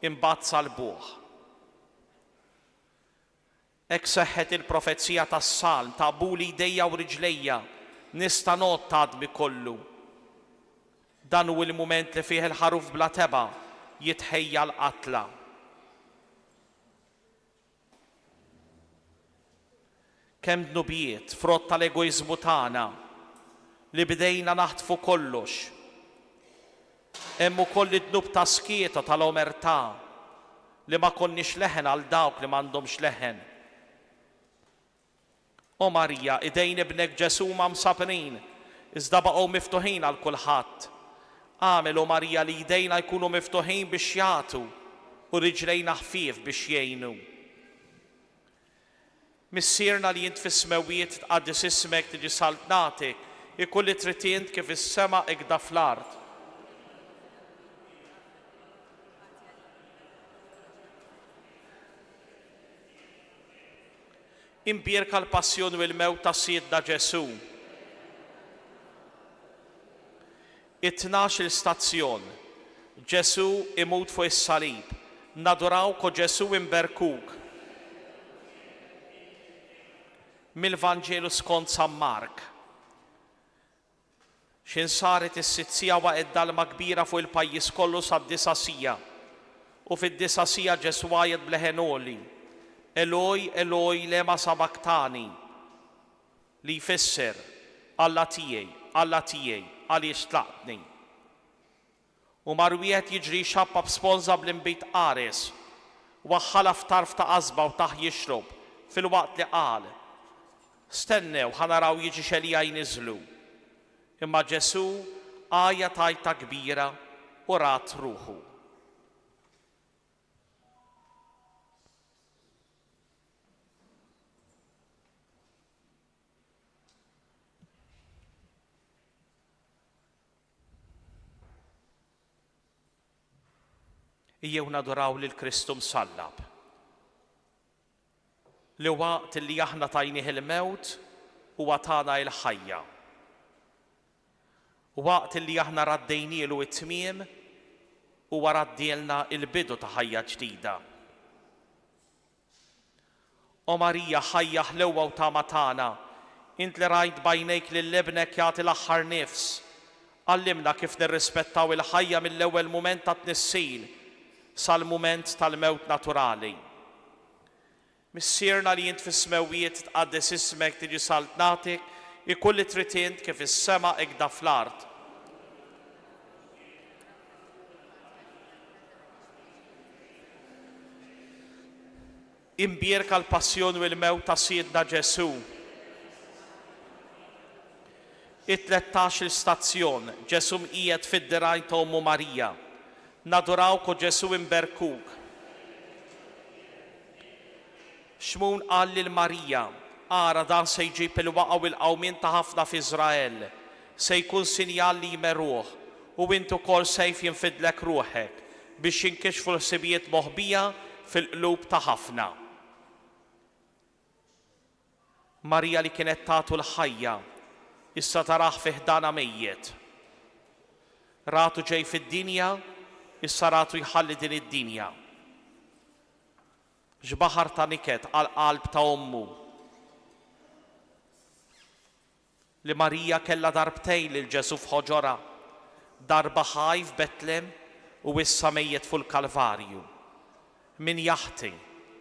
Imbagħad sallbuh. Hekk seħħet il-profezija tas-Salm, Taqbuli jdejja u riġlejja, nista' ngħodd għadmi kollu. Dan hu l-mument li fih il-ħaruf bla tebgħa jitħejja għall-qatla. Kemm dnubiet, frott tal-egoiżmu tagħna, li bdejna naħtfu kollox. Hemm ukoll id-dnub tas-skiet u tal-omertà, li ma konniex leħen għal dawk li m'għandhomx leħen. O Marija, idejn Ibnek Ġesù huma msabbrin, iżda baqgħu miftuħin għal kulħadd. Agħmel, o Marija, li jdejna jkunu miftuħin biex jagħtu u riġlejna ħfief biex jgħinu. Missierna li int fis-smewwiet, tqaddes ismek, tiġi saltnatek, ikun li trid int kif fis-sema ikda fl-art. Imbierka l-passjoni u l-mewt ta' Sidna Ġesù. It-tnax-il stazzjon, Ġesù imut fuq is-salib. Nadurawk, o Ġesù, inberkuk. Mill-Vanġelu skont San Mark. X'ħin saret is-sitt siegħa waqgħet dalma kbira fuq il-pajjiż kollu sad-disa' siegħa. U fid-disa' siegħa Ġesù għajjat b'leħen għoli, Eloi, Eloi, lema sabaktani? Li jfisser, Alla tiegħi, Alla tiegħi, għaliex tlaqtni? U mar wieħed jiġri jxappa b'sponża bl-inbid qares, waħħalha f'tarf ta' qasba u tah jixrob, filwaqt li qal, Stennew, ħa naraw jiġix Elija jniżżlu. Imma Ġesù għajjat għajta kbira u rad ruħu. Ejjew naduraw lil Kristu msallab, li waqt li aħna tajnieh il-mewt, huwa tana il-ħajja. Waqt li aħna raddejnielu t-tmiem, huwa raddielna l-bidu ta' ħajja ġdida. O Marija, ħajja, ħlewwa u tama tagħna, int li rajt b'għajnejk lil Ibnek jagħti l-aħħar nifs, għallimna kif nirrispettaw il-ħajja mill-ewwel mument tat-tnissil sal-mument tal-mewt naturali. Missierna li int fis-smewwiet, tqaddes ismek, tiġi saltnatek, ikun li trid int kif fis-sema hekk fl-art. Imbierka l-passjoni u l-mewt ta' Sidna Ġesù. It-tlettax-il stazzjon, Ġesù mqiegħed fid-dirgħajn ta' Ommu Marija. Nadurawk, o Ġesù inberkuk. Xmun qal lil Marija, Ara, dan se jġib il-waqgħa u l-qawmien ta' ħafna f'Iżrael. Se jkun sinjal li jmeruh, u int ukoll sejf jinfidlek ruħek, biex jinkixfu l-ħsibijiet moħbija fil-qlub ta' ħafna. Marija li kienet tatu l-ħajja, issa tarah fi ħdanha mejjet. Ratu ġej fid-dinja, issa ratu jħalli din id-dinja. X'baħar ta' niket għall-qalb ta' ommu! Li Marija kellha darbtejn lil Ġesù f'ħoġorha, darba ħaj f'Betlem u issa mejjet fuq il-Kalvarju. Min jaħti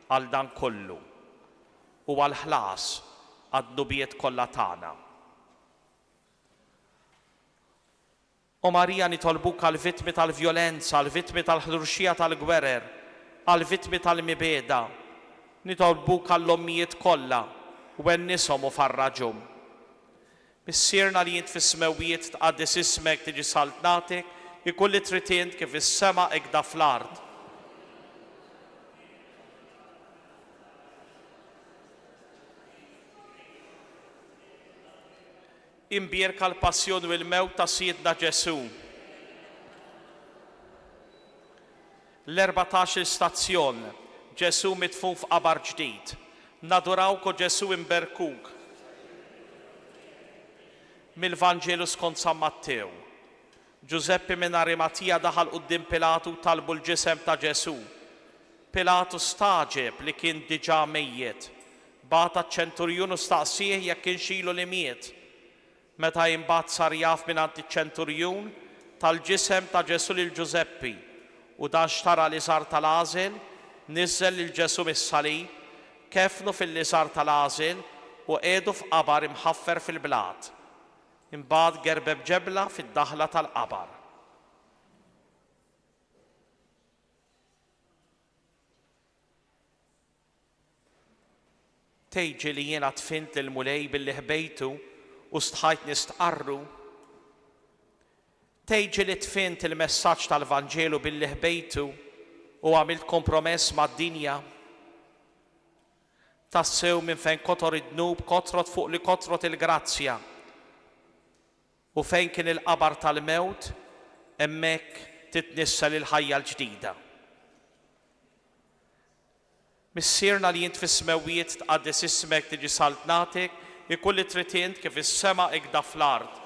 għal dan kollu u għall-ħlas għad-dnubiet kollha tagħna? O Marija nitolbuk għall-vittmi tal-vjolenza, għall-vittmi tal-ħruxija tal-gwerer, għall-vittmi tal-mibegħda. Nitolbuk għall-ommijiet kollha, wennishom u farraġhom. Missierna li int fis-smewwiet, tqaddes ismek, tiġi saltnatek, ikun li trid int kif fis-sema hekda fl-art. Imbierka l-passjoni u l-mewt ta' Sidna Ġesù. L-erbatax-il stazzjon, Ġesù midfun f'qabar ġdid. Nadurawk o Ġesù inberkuk. Mill-Vanġelu skont San Mattew. Ġużeppi minn Arimatija daħal quddiem Pilatu u talbu l-ġisem ta' Ġesù. Pilatu stagħġeb li kien diġà mejjet. Bagħat għaċ-ċenturjun u staqsieh jekk kienx ilu li miet. Meta imbagħad sar jaf mingħand iċ-ċenturjun, ta l-ġisem ta' Ġesù lil Ġużeppi, u dan xtara liżar tal-għażel, niżżel lil Ġesù mis-salib, kefnu fil-liżar tal-għażel u qiegħdu f'qabar imħaffer fil-blat. Imbagħad gerbeb ġebla fid-daħla tal-qabar. Tgħidx li jiena dfint lill-Mulej billi ħbejtu u stħajt nistqarru? Tgħidx li dfint il-messaġġ tal-Vanġelu billi ħbejtu u għamilt kompromess mad-dinja? Tassew minn fejn kotor id-dnub kotrot fuq li kotrot il-grazzja. U fejn kien il-qabar tal-mewt, hemmhekk titnissel il-ħajja l-ġdida. Missierna li int fis-smewwiet, tqaddes ismek, tiġi saltnatek, ikun li trid int kif fis-sema ikda fl-art.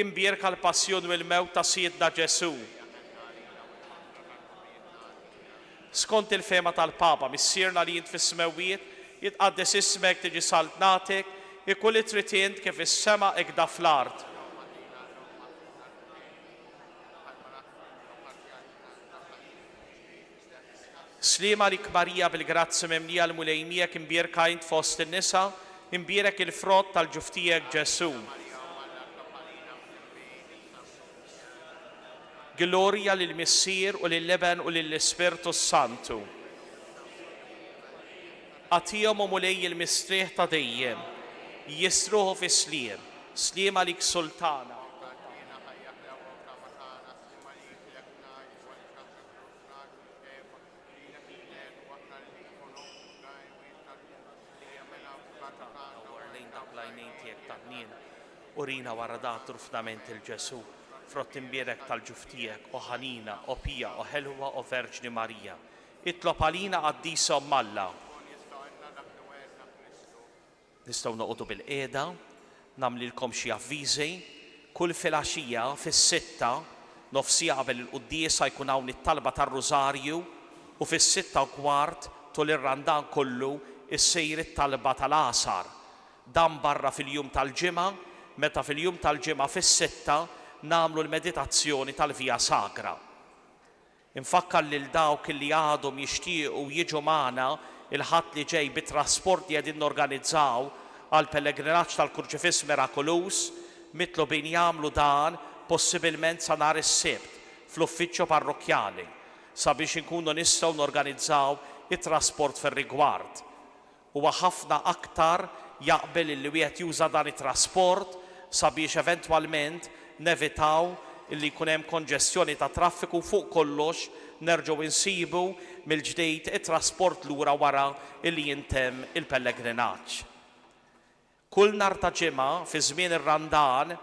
Imbierka l-passjoni u l-mewt ta' Sidna Ġesù. Skont il-fehma tal-Papa, Missierna li int fis-smewwiet, jitqaddes ismek, tiġi saltnatek, ikun li trid int kif fis-sema hekk fl-art. Sliem għalik Marija bil-grazzja mimlija l-Mulej miegħek imbierka int fost in-nisa, imbierek il-frott tal-ġuf tiegħek Ġesù. Glorja lill-Missier u lill-Iben u lill-Ispirtu s-Santu. Agħtihom o Mulej il-mistrieħ ta' dejjem, jistruħu fis-sliem. Sliem għalik Sultana. Urina wara da trufnament 'il Ġesù, frott imbierek tal-ġuf tiegħek, o ħanina, o pija, o ħelwa, o Verġni Marija. Itlob għalina qaddisa Omm Alla. Nistgħu noqogħdu bilqiegħda, nagħmlilkom xi avviżi. Kull filgħaxija fis-sitta, nofs siegħa qabel il-quddiesa jkun hawn it-talba tar-Rużarju u fis-sitta u kwart tul ir-Randan kollu issir it-talba tal-Għasar. Dan barra fil-jum tal-Ġimgħa, meta fil-jum tal-Ġimgħa fis-sitta nagħmlu l-meditazzjoni tal-Via Sagra. Infakkar lil dawk li għadhom jixtiequ jiġu magħna l-Ħadd li ġej bit-trasport li qegħdin norganizzaw għall-pellegrinaġġ tal-Kurċifiss Mirakoluż, mitlubin jagħmlu dan possibilment sa nhar is-Sibt fl-uffiċċju parrokkjali sabiex inkunu nistgħu norganizzaw it-trasport fir-rigward. Huwa ħafna aktar jaqbel illi wieħed juża dan it-trasport sabiex eventwalment nevitaw illi jkun hemm konġestjoni ta' traffiku u fuq kollox nerġgħu insibu mill-ġdid it-trasport lura wara illi jintemm il-pellegrinaġġ. Kull nhar ta' Ġimgħa fi żmien ir-Randan,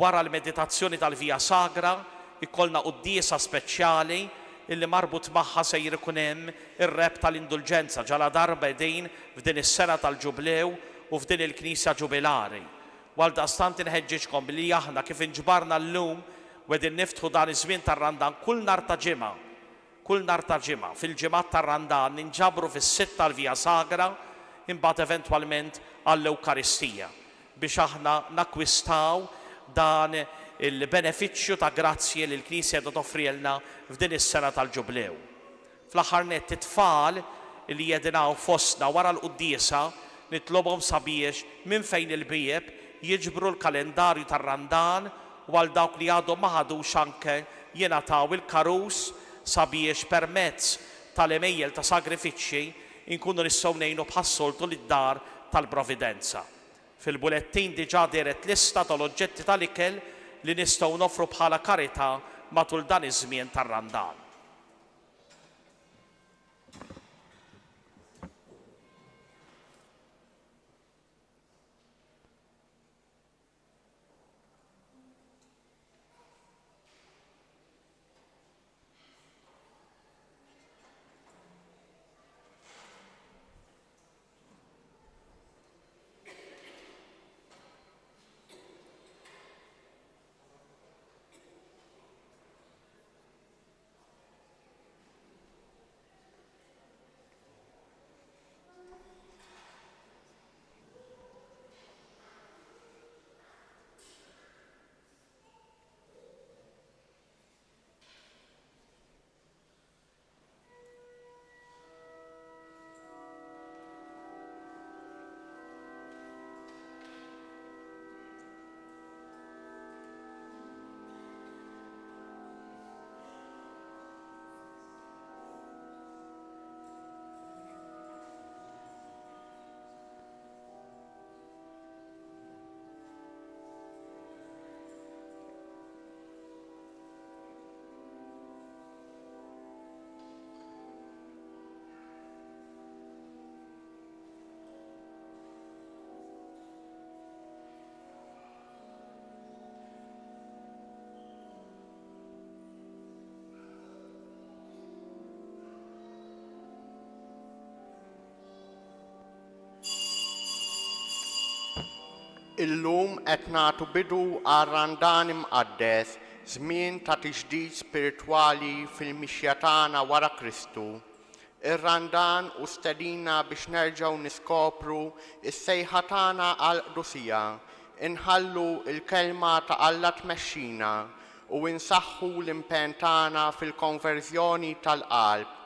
wara l-meditazzjoni tal-Via Sagra, ikollna quddiesa speċjali illi marbut magħha sejjer ikun hemm ir-rebħ tal-indulġenza ġaladarba qegħdin f'din is-sena tal-Ġublew u f'din il-Knisja Ġubilari. U għaldaqstant inħeġġiġkom billi aħna kif inġbarna llum u qegħdin niftħu dan iż-żmien tar-Randan kull nhar ta' Ġimgħa, Kull nhar ta' Ġimgħa, fil-ġimgħat tar-Randan, ninġabru fis-sitta għall-Via Sagra, imbagħad eventwalment għall-Ewkaristija, biex aħna nakkwistaw dan il-benefiċċju ta' grazzji li l-Knisja qiegħda toffrielna f'din is-sena tal-Ġublew. Fl-aħħar nett, it-tfal li qegħdin hawn fostna wara l-quddiesa nitlobhom sabiex minn fejn il-bieb jiġbru l-kalendarju tar-Randan u għal dawk li għadhom ma ħadux anke jingħataw il-karus sabiex permezz tal-għemejjel ta' sagrifiċċji nkunu nistgħu ngħinu bħas-soltu lid-Dar tal-Providenza. Fil-bulettin diġà dehret lista tal-oġġetti tal-ikel li nistgħu noffru bħala karità matul dan iż-żmien tar-Randan. Illum qed nagħtu bidu għar-Randan Imqaddes, żmien ta' tiġdid spiritwali fil-mixja tagħna wara Kristu. Ir-Randan hu stedina biex nerġgħu niskopru s-sejħa tagħna għall-qdusija, inħallu l-Kelma ta' Alla tmexxina u nsaħħu l-impenn tagħna fil-konverżjoni tal-qalb.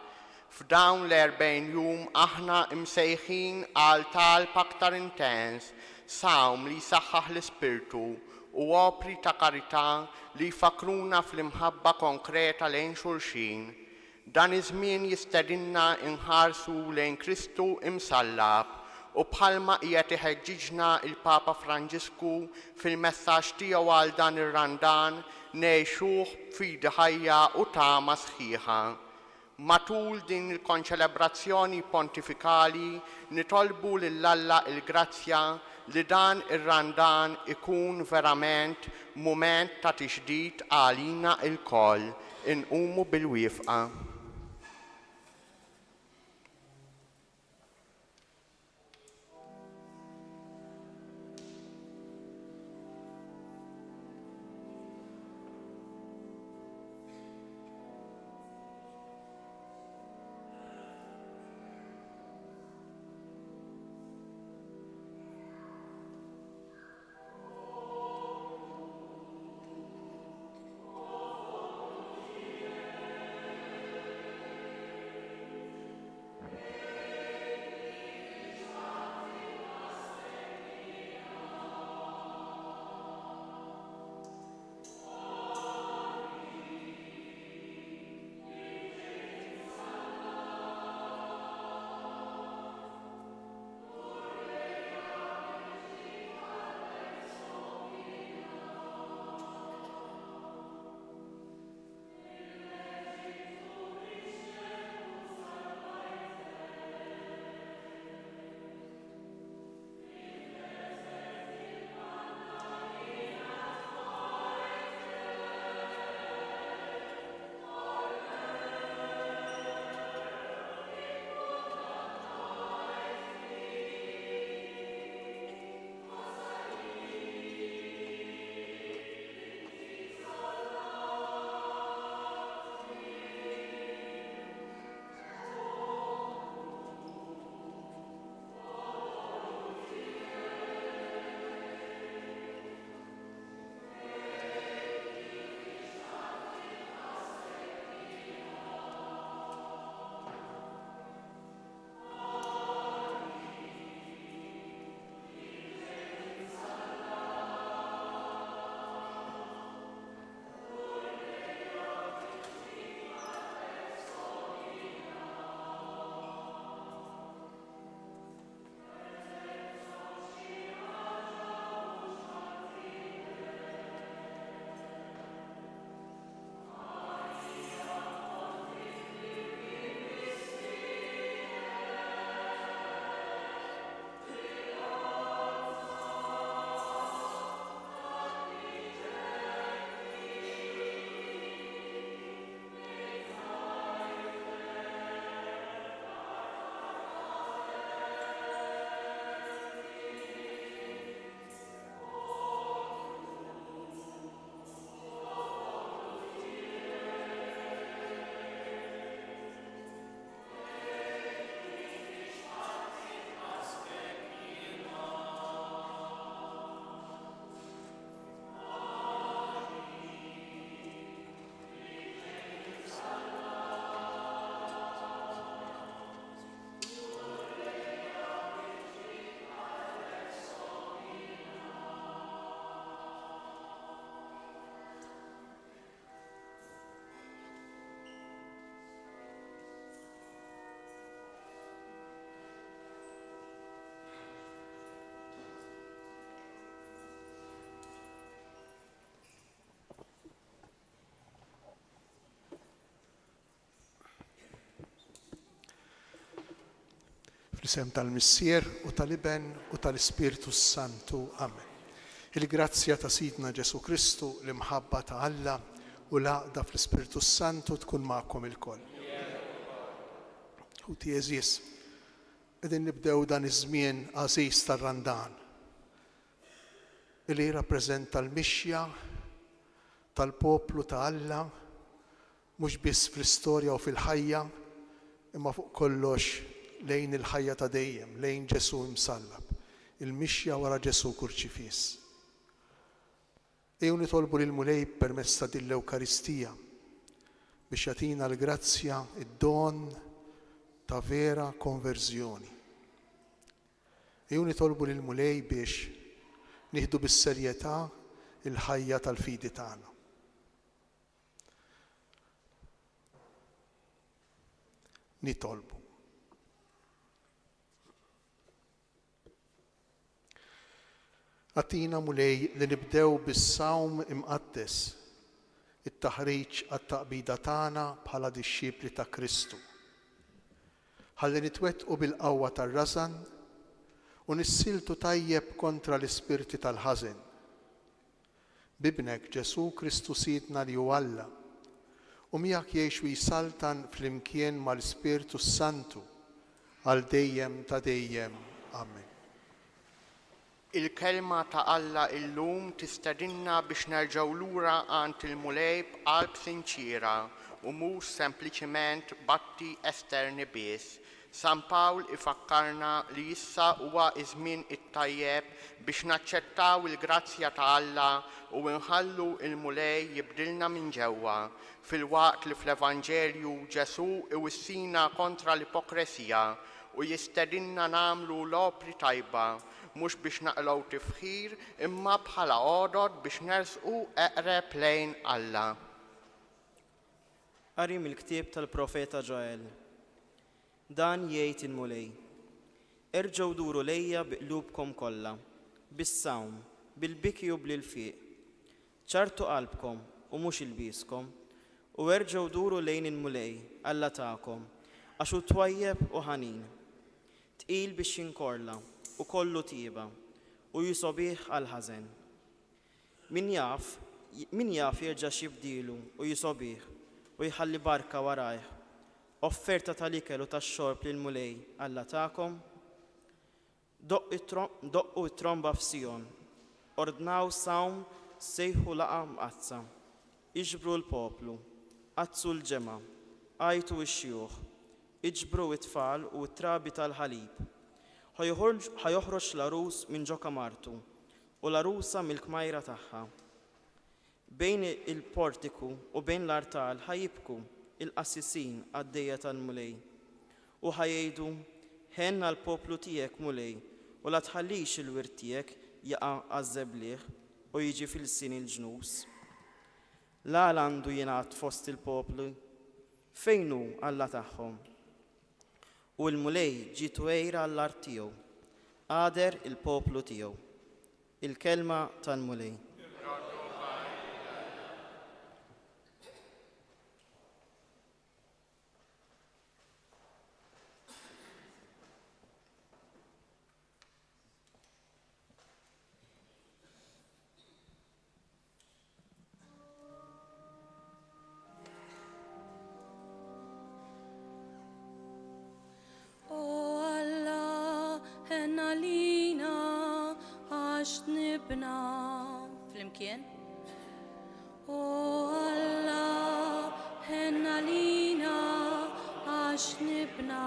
F'dawn l-erbgħin jum aħna msejħin għal talb aktar intens, sawm li jsaħħaħ l-ispirtu, u opri ta' karità li jfakkruna fl-imħabba konkreta lejn xulxin. Dan iż-żmien jistedinna nħarsu lejn Kristu imsallab u bħalma qiegħed iħeġġiġna l-Papa Franġisku fil-messaġġ tiegħu għal dan ir-Randan, ngħixuh b'fidi ħajja u tama sħiħa. Matul din il-konċelebrazzjoni pontifikali nitolbu lil Alla l-grazzja li dan ir-Randan ikun verament mument ta' tiġdid għalina lkoll. Inqumu bil-wieqfa. Fl-isem tal-Missier u tal-Iben u tal-Ispirtu s-Santu. Amen. Il-grazzja ta' Sidna Ġesù Kristu, l-imħabba ta' Alla u l-għaqda fl-Ispirtu s-Santu tkun magħkom ilkoll. Ħuti għeżież, qegħdin nibdew dan iż-żmien għażiż tar-Randan. Li jirrappreżenta l-mixja tal-poplu ta' Alla mhux biss fl-istorja u fil-ħajja, imma fuq kollox lejn il-ħajja ta' dejjem, lejn Ġesù imsallab, il-mixja wara Ġesù kurċifiss. Ejjew nitolbu lill-Mulej permezz ta' din l-Ewkaristija biex jagħtina l-grazzja, id-don ta' vera konverżjoni. Ejjew nitolbu lill-Mulej biex nieħdu bis-serjetà l-ħajja tal-fidi tagħna. Nitolbu. Agħtina, Mulej, li nibdew bis-sawm imqaddes it-taħriġ għat-taqbida tagħna bħala dixxipli ta' Kristu. Ħalli nitwettqu bil-qawwa tar-rażan u nissieltu tajjeb kontra l-ispirti tal-ħażen. B'Ibnek Ġesù Kristu Sidna li hu Alla, u miegħek jgħix u jsaltan flimkien mal-Ispirtu s-Santu għal dejjem ta' dejjem. Amen. Il-Kelma ta' Alla illum tistedinna biex nerġgħu lura għand il-Mulej b'qalb sinċiera u mhux sempliċiment b'atti esterni biss. San Pawl ifakkarna li issa huwa ż-żmien it-tajjeb biex naċċettaw il-grazzja ta' Alla u nħallu l-Mulej jibdilna minn ġewwa, filwaqt li fl-Evanġelju Ġesù iwissina kontra l-ipokresija u jistedinna nagħmlu l-opri tajba mhux biex naqilgħu tifħir imma bħala għodod biex nersqu eqreb lejn Alla. Qari mill-ktieb tal-profeta Ġoel. Dan jgħid il-Mulej, Erġgħu duru lejja bi qlubkom kollha, bis-sawm, bil-biki u bl-ilfiq. Ċarrtu qalbkom u mhux ilbieskom, u erġgħu duru lejn il-Mulej, Alla tagħkom, għax hu twajjeb u ħanin. Tqil biex jinkorla, u kollu tjieba, u jisgħobih għall-ħażen. Min jaf, min jaf jerġax jibdilu u jisgħobih, u jħalli barka warajh, offerta tal-ikel u tax-xorb lill-Mulej, Alla tagħkom? Doqqu t-tromba f'Sijon, ordnaw sawm, sejħu laqgħa mqaddsa. Iġbru l-poplu, qaddsu l-ġemgħa, għajtu x-xjuħ, iġbru t-tfal u t-trabi tal-ħalib. Ħa joħroġ l-għarus minn ġo kamartu u l-għarusa mill-kmajra tagħha. Bejn il-portiku u bejn l-artal ħa jibku l-qassisin qaddejja tal-Mulej, u ħa jgħidu, Ħenn għall-poplu tiegħek, Mulej, u la tħallix il-wirt tiegħek jaqa' għaż-żebliħ u jiġi fi lsien il-ġnus. L-għala għandu jingħad fost il-popli, Fejn hu Alla tagħhom? U l-Mulej ġietu għira għall-art tiegħu, għader il-poplu tiegħu. Il-Kelma tal-Mulej. O Alla, ħenn għalina għax dnibna. Flimkien. O Alla, ħenn għalina għax dnibna.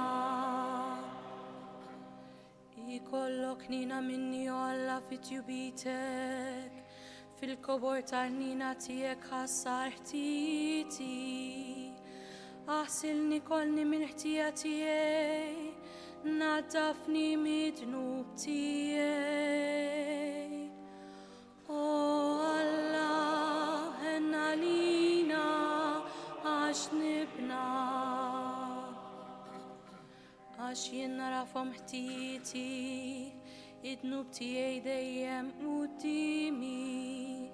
Ikollok ħniena minni, o Alla, fi tjubitek, fil-kobor tal-ħniena tiegħek ħassar ħtieti. Aħsilni kollni mill-ħtija tiegħi, naddafni mid-dnub tiegħi. O Alla, ħenn għalina għax dnibna. Għax jien narafhom ħtijieti, id-dnub tiegħi dejjem quddiemi.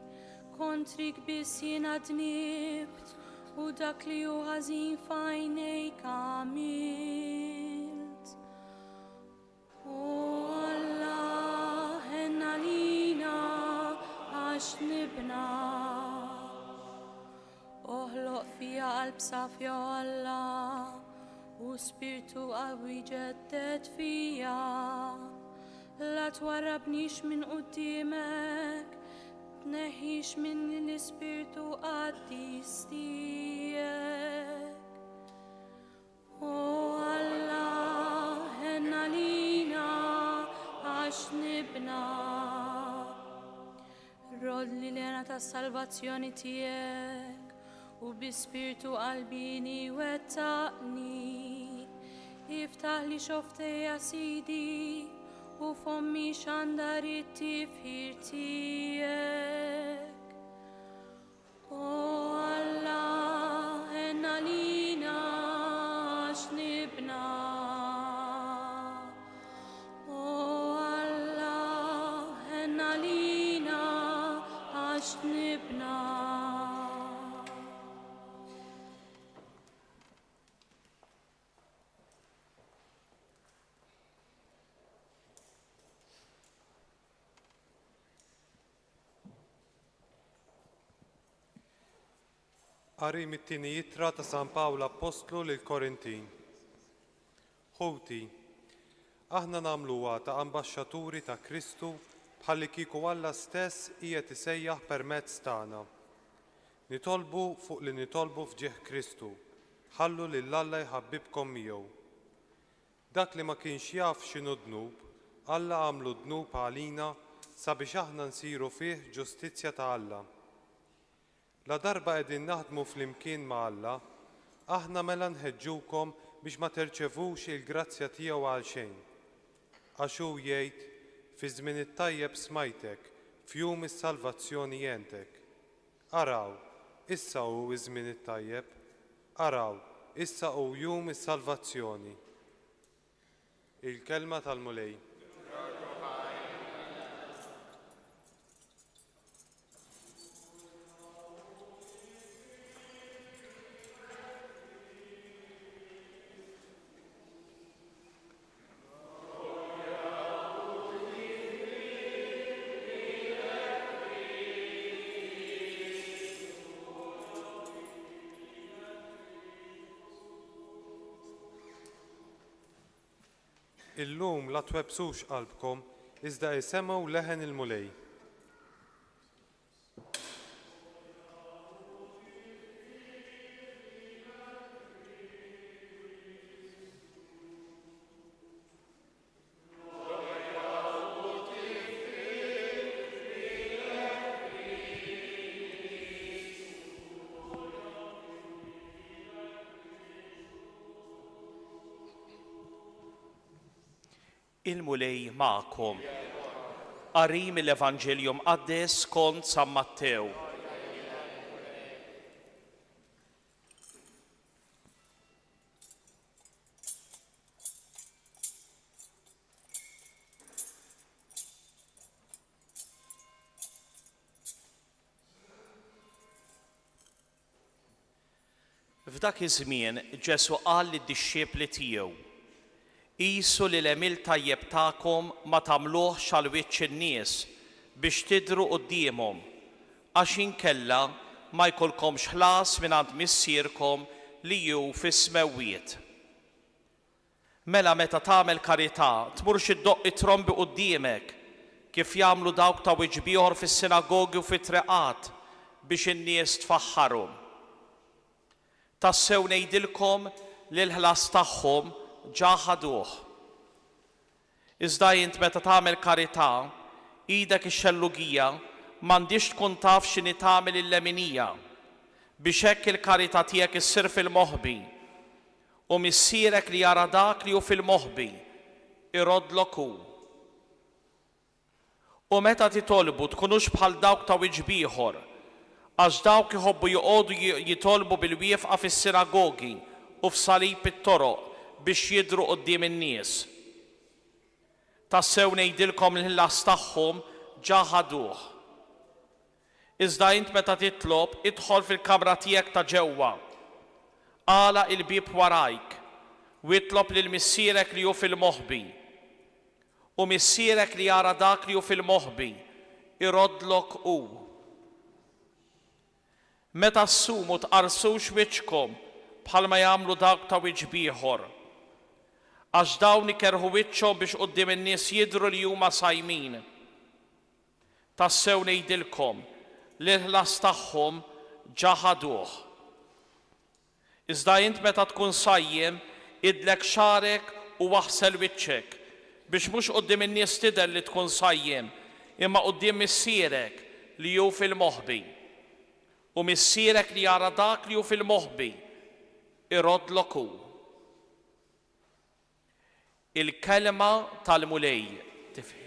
Kontrik biss jiena dnibt, u dak li hu ħażin f'għajnejk għamilt. O Alla, ħenn għalina għax dnibna. Oħloq fija qalb safja, o Alla, u spirtu qawwi ġedded fija. La twarrabnix minn quddiemek. Teħodx minni l-Ispirtu Qaddis tiegħek. O Alla, ħenn għalina għax nibna. Rodli l-hena tas-salvazzjoni tiegħek u bi spirtu qalbieni wettaqni. Iftaħli xofftejja Sidi u fommi xandar it-tifħir tiegħek. O Alla, ħenn għalina għax nibna. O Alla, ħenn għalina għax nibna. Qari mit-tieni ittra ta' San Pawl Appostlu lill-Korintin. Ħuti, aħna nagħmluha ta' ambaxxaturi ta' Kristu bħallikieku Alla stess qiegħed isejjaħ permezz tagħna. Nitolbu fuq li nitolbu f'ġieħ Kristu, ħallu lil Alla jħabbibkom miegħu. Dak li ma kienx jaf x'inhu dnub, Alla għamlu dnub għalina sabiex aħna nsiru fih ġustizzja ta' Alla. Ladarba qegħdin naħdmu flimkien ma' Alla, aħna mela nħeġġukom biex ma terċevux il-grazzja tiegħu għalxejn. Għax hu jgħid, Fiż-żmien it-tajjeb smajtek, f'jum is-salvazzjoni għentek. Araw, issa hu ż-żmien it-tajjeb. Araw, issa hu jum is-salvazzjoni. Il-Kelma tal-Mulej. Illum la twebbsux qalbkom, iżda isemgħu leħen il-Mulej. Il-Mulej magħkom. Qari mill-Evanġelju Mqaddes skont San Mattew. F'dak iż-żmien Ġesù qal lid-dixxipli tiegħu, Qisu li l-għemil tajjeb tagħkom ma tagħmluhx għal wiċċ in-nies biex tidhru quddiemhom, għax inkella ma jkollkomx ħlas mingħand Missierkom li hu fis-smewwiet. Mela meta tagħmel karità, tmurx iddoqq it-trombi quddiemek, kif jagħmlu dawk ta' wiċċ b'ieħor fis-sinagogi u fit-triqat, biex in-nies tfaħħarhom. Tassew ngħidilkom li l-ħlas tagħhom ġa ħaduh. Iżda int meta tagħmel karità, idek ix-xellugija m'għandhiex tkun taf x'inhi tagħmel il-leminija, biex hekk il-karità tiegħek issir fil-moħbi, U Missierek li jara dak li hu fil-moħbi, iroddlok hu. U meta titolbu tkunux bħal dawk ta' wiċċ b'ieħor, għax dawk iħobbu joqogħdu jitolbu bil-wiefqa fis-sinagogi u f'salib it-toroq biex jidhru quddiem in-nies. Tassew ngħidilkom l-ħlas tagħhom ġa ħaduh. Iżda int meta titlob, idħol fil-kamra tiegħek ta' ġewwa. Agħlaq il-bieb warajk, u itlob lil Missierek li hu fil-moħbi. U Missierek li jara dak li hu fil-moħbi, iroddlok hu. Meta ssumu tqarrsux wiċċkom bħalma jagħmlu dawk ta' wiċċ b'ieħor. Għax dawn ikerrħu wiċċhom biex quddiem in-nies jidhru li huma sajmin. Tassew ngħidilkom, Li l-ħlas tagħhom ġa ħaduh. Iżda int meta tkun sajjem, idlek xagħrek u aħsel wiċċek, biex mhux quddiem in-nies tidher li tkun sajjem, imma quddiem Missierek li hu fil-moħbi. U Missierek li jara dak li hu fil-moħbi, iroddlok hu. Il-Kelma tal-Mulej. Tifħir.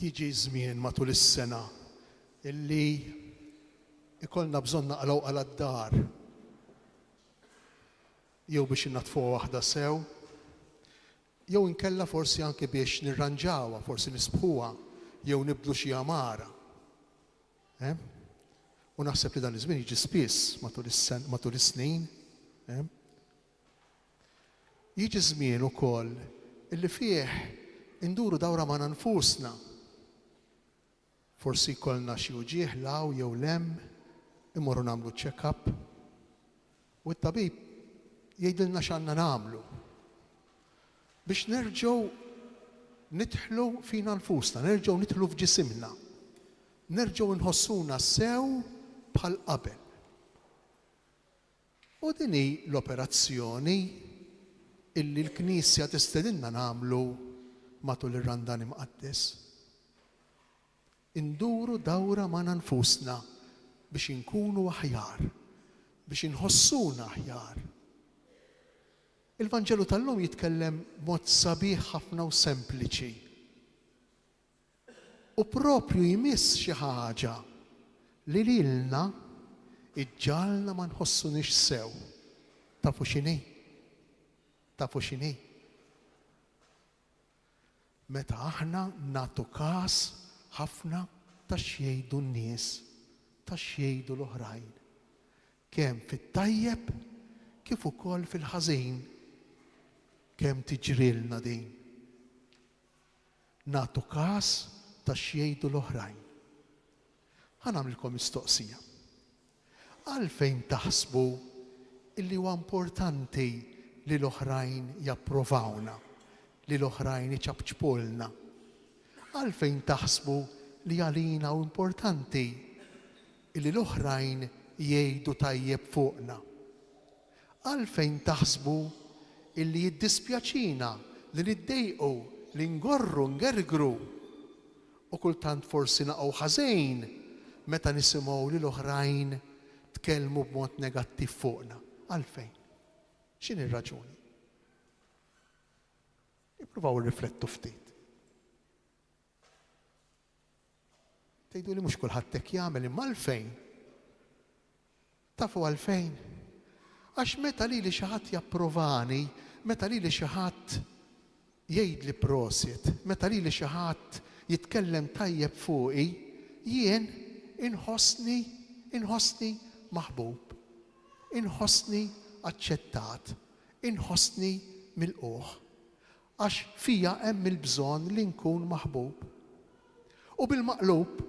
Jiġi żmien matul is-sena illi ikollna bżonn naqalgħu qala d-dar jew biex innaddfuha waħda sew, jew inkella forsi anki biex nirranġawha, forsi nisbħuha jew nibdlu xi għamara. Eh? U naħseb li dan iż-żmien jiġi spiss matul is-sen matul is-snin. Eh? Jiġi żmien ukoll illi fih induru dawra magħna nfusna. Forsi jkollna xi uġigħ 'l hawn jew 'l hemm, immorru nagħmlu check-up u t-tabib jgħidilna x'għandna nagħmlu biex nerġgħu nidħlu fina nfusna, nerġgħu nidħlu f'ġisimna, nerġgħu nħossuna sew bħal qabel. U din hi l-operazzjoni illi l-Knisja tistedinna nagħmlu matul ir-Randan Imqaddes. Induru dawra magħna nfusna biex inkunu aħjar, biex inħossuna aħjar. Il-Vanġelu tal-lum jitkellem b'mod sabiħ ħafna u sempliċi. U proprju jmiss xi ħaġa li lilna ġġagħalna ma nħossuniex sew. Tafu x'inhi? Tafu x'inhi? Meta aħna nagħtu kas ħafna ta' x'jgħidu n-nies, ta' x'jgħidu l-oħrajn. Kemm fit-tajjeb kif ukoll fil-ħażin. Kemm tiġrilna din? Nagħtu kas ta' x'jgħidu l-oħrajn. Ħa nagħmlilkom mistoqsija. Għalfejn taħsbu illi huwa importanti li l-oħrajn japprovawna, li l-oħrajn iċapċpulna? Għalfejn taħsbu li għalina hu importanti illi l-oħrajn jgħidu tajjeb fuqna? Għalfejn taħsbu illi jiddispjaċina li niddejqu, li ngorru, ngergru u kultant forsi naqgħu ħażin meta nisimgħu lil oħrajn tkellmu b'mod negattiv fuqna? Għalfejn? X'inhi r-raġuni? Ippruvaw irriflettu ftit. Tgħiduli mhux kulħadd hekk jagħmel imma għalfejn? Tafu għalfejn? Għax meta lili xi ħadd japprovani, meta lili xi ħadd jgħidli prosit, meta lili xi ħadd jitkellem tajjeb fuqi, jien inħossni inħossni maħbub, inħossni aċċettat, inħossni milqugħ. Għax fija hemm il-bżonn li nkun maħbub. U bil-maqlub,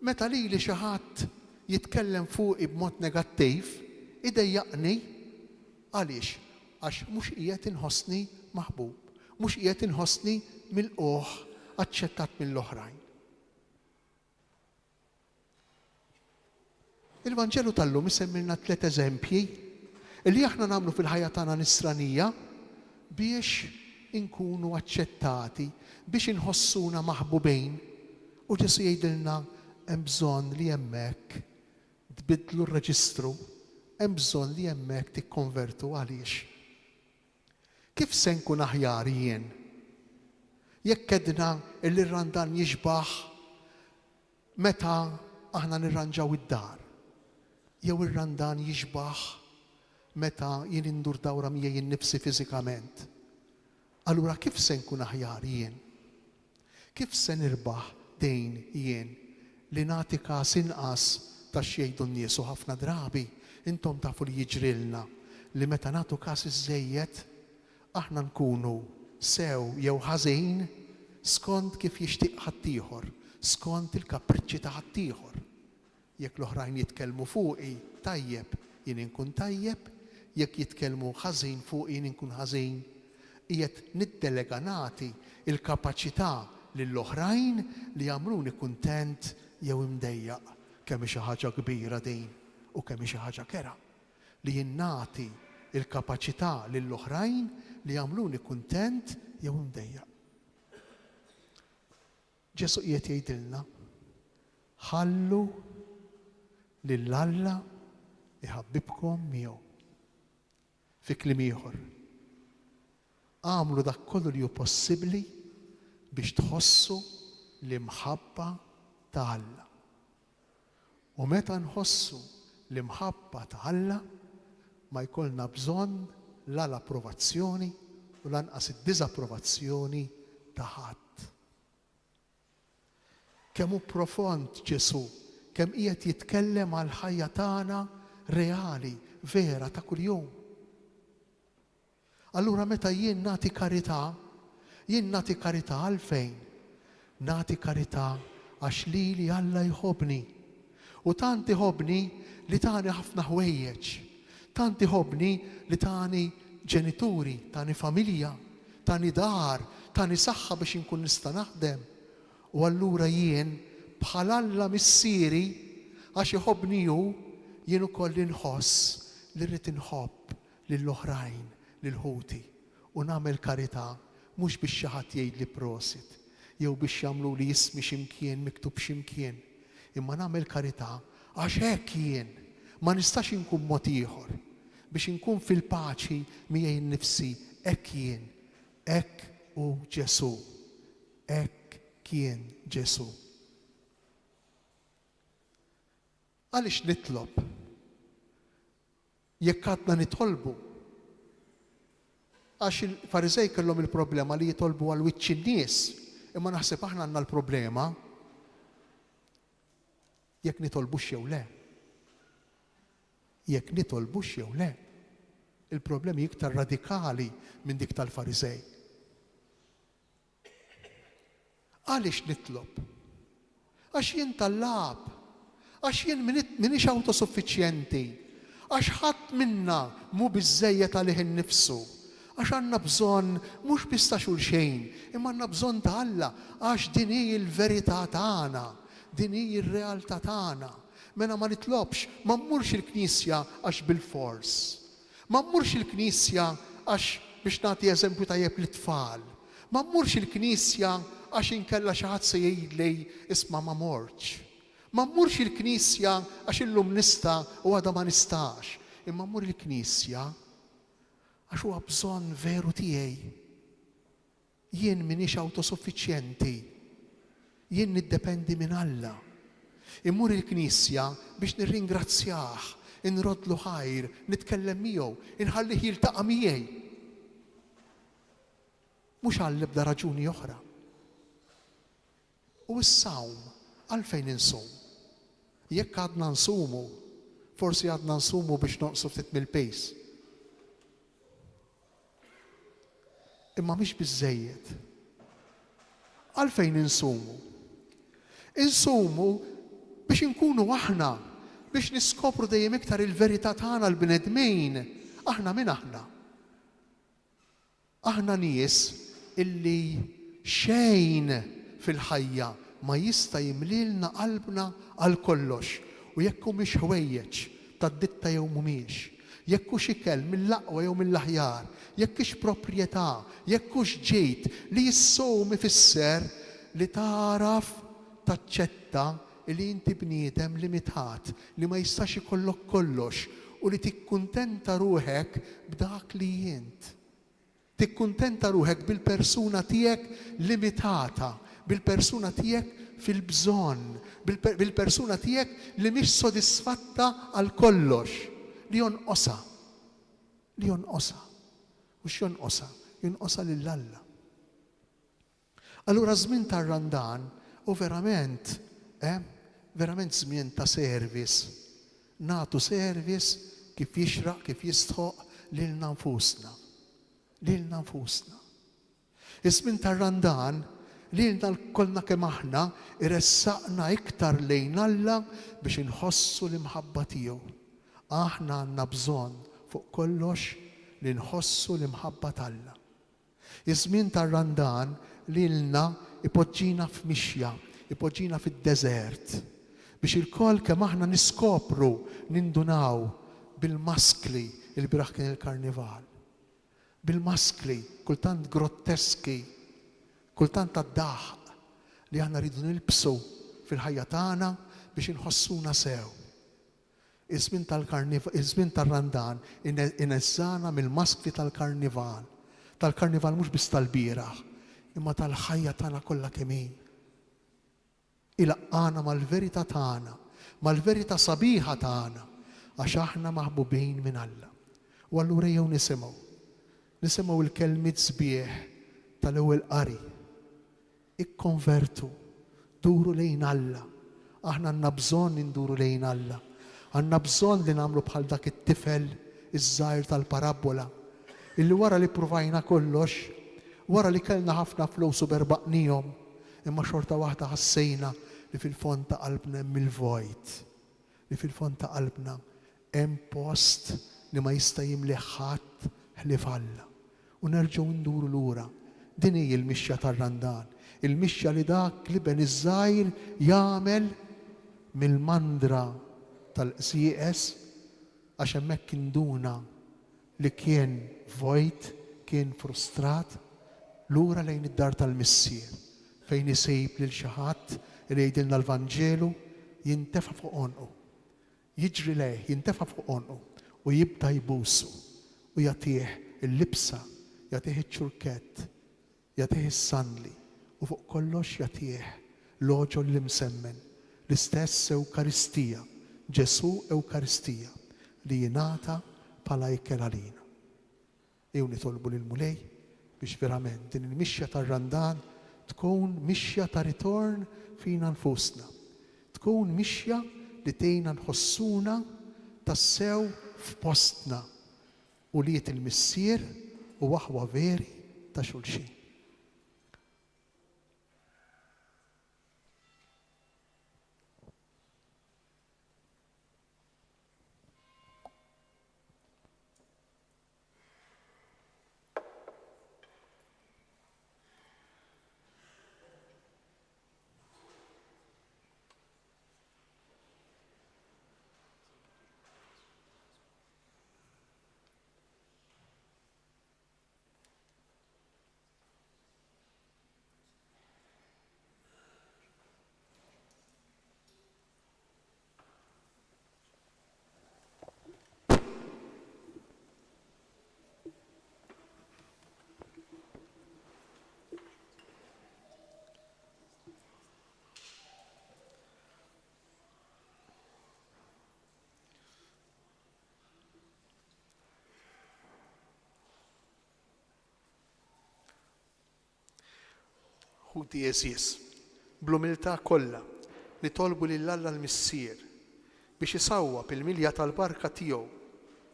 meta lili xi ħadd jitkellem fuqi b'mod negattiv, idejjaqni. Għaliex? Għax mhux qiegħed inħossni maħbub, mhux qiegħed inħossni milqugħ, aċċettat mill-oħrajn. Il-Vanġelu tal-lum isemmilna tlett eżempji li aħna nagħmlu fil-ħajja tagħna nisranija biex inkunu aċċettati, biex inħossuna maħbubin. U Ġesù jgħidilna hemm bżonn li hemmhekk tbiddlu r-reġistru, hemm bżonn li hemmhekk tikkonvertu għaliex? Kif se nkun aħjar jien? Jekk għedna li r-Randan jixbah meta. aħna nirranġaw id-dar. Jew ir-Randan jixbah meta jien indur dawra miegħi nnifsi fiżikament. Allura kif se nkun aħjar jien? Kif se nirbaħ dejn jien li nagħti kas inqas ta' x'jgħidu n-nies u ħafna drabi intom tafu li jiġrilna li meta nagħtu kas iżżejjed aħna nkunu sew jew ħażin skont kif jixtieq ħaddieħor, skont il-kapriċċi ta' ħaddieħor. Jekk l-oħrajn jitkellmu fuqi tajjeb, jien inkun tajjeb, jekk jitkellmu ħażin fuqi jien inkun ħażin. Qiegħed niddelega nagħti l-kapaċità lill-oħrajn li jagħmluni kuntent jew imdejjaq. Kemm hi xi ħaġa kbira din u kemm hi xi ħaġa kerha li jien nagħti l-kapaċità lill-oħrajn li jagħmluni kuntent jew imdejjaq. Ġesù qiegħed jgħidilna, Ħallu lil Alla jħabbibkom miegħu. Fi kliem ieħor, agħmlu dak kollu li hu possibbli biex tħossu l-imħabba ta' Alla. U meta nħossu l-imħabba ta' Alla, ma jkollna bżonn la l-approvazzjoni u lanqas id-diżapprovazzjoni ta' ħadd. Kemm hu profond Ġesù, kemm qiegħed jitkellem għall-ħajja tagħna reali, vera ta' kuljum. Allura meta jien nagħti karità, jien nagħti karità għalfejn? Nagħti karità għax lili Alla jħobbni. U tant iħobbni li tani ħafna ħwejjeġ. Tant iħobbni li tani ġenituri, tani familja, tani dar, tani saħħa biex inkun nista' naħdem. U allura jien, bħal Alla Missieri, għax iħobbni hu, jien ukoll inħoss li rrid inħobb lill-oħrajn, lil ħuti, u nagħmel karità mhux biex xi ħadd jgħidli prosit, jew biex jagħmluli ismi xi mkien miktub xi mkien, imma nagħmel karità għax hekk jien, ma nistax inkun mod ieħor, biex inkun fil-paċi miegħi nnifsi, hekk jien, hekk hu Ġesù, hekk kien Ġesù. Għaliex nitlob? Jekk għadna nitolbu, għax il-Fariżej kellhom il-problema li jitolbu għal wiċċ in-nies, imma naħseb aħna għandna l-problema jekk nitolbux jew le. Jekk nitolbux jew le. Il-problemi iktar radikali minn dik tal-Fariżej. Għaliex nitlob? Għax jien tallab. Għax jien m'iniex awtosuffiċjenti. Għax ħadd minna mhu biżżejjed għalih innifsu. Għax għandna bżonn mhux biss ta' xulxejn, imma għandna bżonn ta' Alla għax din hi l-verità tagħna, din hi r-realtà tagħna. Mela ma nitlobx, ma mmurx il-knisja għax bilfors. Ma mmurx il-knisja għax biex nagħti eżempju tajjeb lit-tfal. Ma mmurx il-knisja għax inkella xi ħadd se jgħidli isma' ma mortx. Ma mmurx il-knisja għax illum nista' u għada ma nistax. Imma mmur il-knisja għax huwa bżonn veru tiegħi. Jien m'iniex awtosuffiċjenti. Jien niddependi minn Alla. Immur il-knisja biex nirringrazzjah, inroddlu ħajr, nitkellem miegħu, inħallih jiltaqa' miegħi. Mhux għall-ebda raġuni oħra. U s-sawm, għalfejn insum? Jekk għadna nsumu, forsi għadna nsumu biex nonqsu ftit mill-piż. Imma mhix biżżejjed. Għalfejn insumu? Insumu biex inkunu aħna, biex niskopru dejjem iktar il-verità tagħna l-bnedmin. Aħna min aħna? Aħna nies illi xejn fil-ħajja ma jista' jimlielna qalbna għal kollox u jekk humiex ħwejjeġ tad-ditta jew mhumiex, jekk hux ikel mill-aqwa jew mill-aħjar, jekk hix proprjetà, jekk hux ġid, li s-sawm ifisser li tagħraf taċċetta li inti bniedem limitat, li ma jistax ikollok kollox u li tikkuntenta ruħek b'dak li int. Tikkuntenta ruħek bil-persuna tiegħek limitata, bil-persuna tiegħek. fil-bżonn, bil-persuna tiegħek li mhix sodisfatta għal kollox, li jonqosha. Li jonqosha. U x'jonqosha? Jonqosha lil Alla. Allura ż-żmien tar-Randan hu verament, eh, verament żmien ta' service. Nagħtu service kif jixraq, kif jistħoqq lilna nfusna. Lilna nfusna. Iż-żmien tar-Randan lilna lkollna kemm aħna iressaqna iktar lejn Alla biex inħossu l-imħabba tiegħu. Aħna għandna bżonn fuq kollox li nħossu l-imħabba t'Alla. Iż-żmien tar-Randan lilna jpoġġina f'mixja, ipoġġina fid-deżert, biex ilkoll kemm aħna niskopru, nindunaw bil-maskli, ilbieraħ kien il-Karnival, bil-maskli kultant grotteski, kultant tad-daħq li aħna rridu nilbsu fil-ħajja tagħna biex inħossuna sew. Iż-żmien tal-karniv, iż-żmien tar-Randan ineżżagħna mill-maskli tal-karnival, tal-karnival mhux biss tal-bieraħ, imma tal-ħajja tagħna kollha kemm hi. Ilaqqagħna mal-verità tagħna, mal-verità sabiħa tagħna, għax aħna maħbubin minn Alla. U allura ejjew nisimgħu, nisimgħu l-kelmiet sbieħ tal-ewwel qari. Ikkonvertu, duru lejn Alla. Aħna għandna bżonn induru lejn Alla. Għandna bżonn li nagħmlu bħal dak it-tifel iż-żgħir tal-parabbola, illi wara li ppruvajna kollox, wara li kellna ħafna flus u berbaqniehom, imma xorta waħda ħassejna li fil-fond ta' qalbna hemm il-vojt, li fil-fond ta' qalbna hemm post li ma jista' jimlih ħadd ħlief Alla. U nerġgħu nduru lura. Din hi l-mixja tar-Randan, il-mixja li dak l-iben iż-żgħir jagħmel mill-mandra tal-qżieqeż għax hemmhekk induna li kien vojt, kien frustrat, lura lejn id-dar tal-Missier, fejn isib lil xi ħadd li jgħidilna l-Vanġelu, jintefa' fuq għonqu. Jiġri lejh, jintefa' fuq għonqu u jibda jbusu u jagħtih il-libsa, jagħtih iċ-ċurkett, jagħtih is-sandli u fuq kollox jagħtih l-għoġol l-imsemmen, l-istess Ewkaristija, Ġesù Ewkaristija, li jingħata bħala ikel għalina. Ejjew nitolbu lill-Mulej biex verament din il-mixja tar-Randan tkun mixja ta' ritorn fina nfusna, tkun mixja li tgħinna nħossuna tassew f'postna, ulied il-Missier u aħwa veri ta' xulxin. Ħuti għeżież, bl-umiltà kollha nitolbu lil Alla l-Missier biex isawwab il-milja tal-barka tiegħu